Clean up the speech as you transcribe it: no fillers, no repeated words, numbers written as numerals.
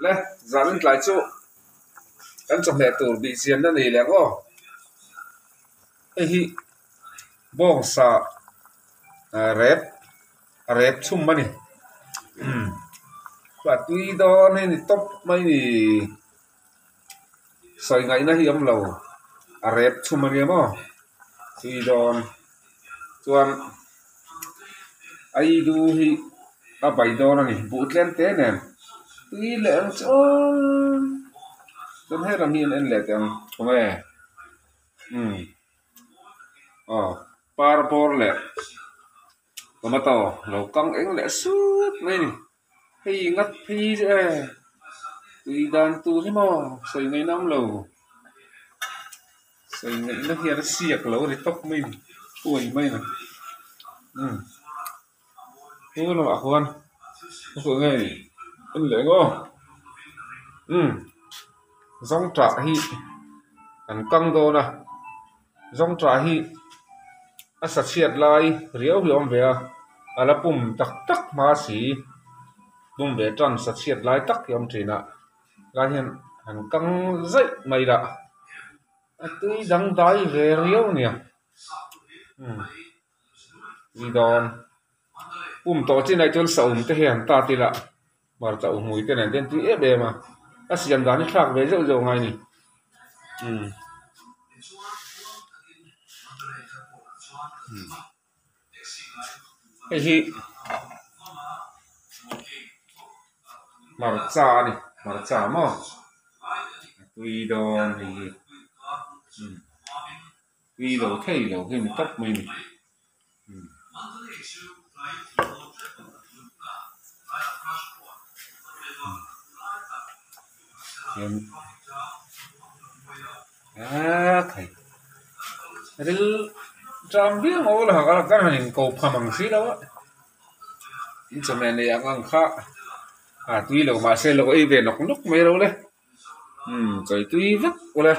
Le zan in tlai chu kan chawhmeh tur bih chian na nei leh ang aw. Hei hi bawngsa rep a rep chhum a ni. A tui dawn hi ni tawp mai ni. Sawi ngaihna hi awm lo a rep chhum a nia maw tui dawn chuan aidu hi a bai dawn a ni buh tlem te nen tui leh ang chu aw chuan helam hi an en leh teh ang khawnge umm aw par bawr leh tomato lo kang eng leh sut mai a ni. Hei ngat phei e tui dan tur hi maw sawi ngaihna awm lo sawi ngaihna hian a siak lo a ni tawp mai a ni uai mai a ni umm chu lamah khuan ka hmuh ngei en leh ang aw umm zawngṭah hi an kang dawn a zawngṭah hi a sa chhiat lai riau hi a awm ve a a la pum tak tak hma si pum ve tan sa chhiat lai tak hi a awm thin a lai hian han kang zaih mai lah a tui dangdai ve riau a nia umm tui dawn pum tawh chin ah chuan saum te hian ta tila hmarcha u hmui te nen te an tui em em a a siam dan hi thlak ve zeuh zeuh ngai a ni umm. Hei hi hmarcha a ni hmarcha maw a tui dawn hei hi umm tui lo thei lo hi a ni tawp mai a ni umm. Aaa khai ril ṭam viau maw la hak a kan han in ko pham ang si lo a in chawhmeh nei ang ang kha a tui lo mahse lo ei ve nawk nawk mai lo le umm chawi tui vek ula.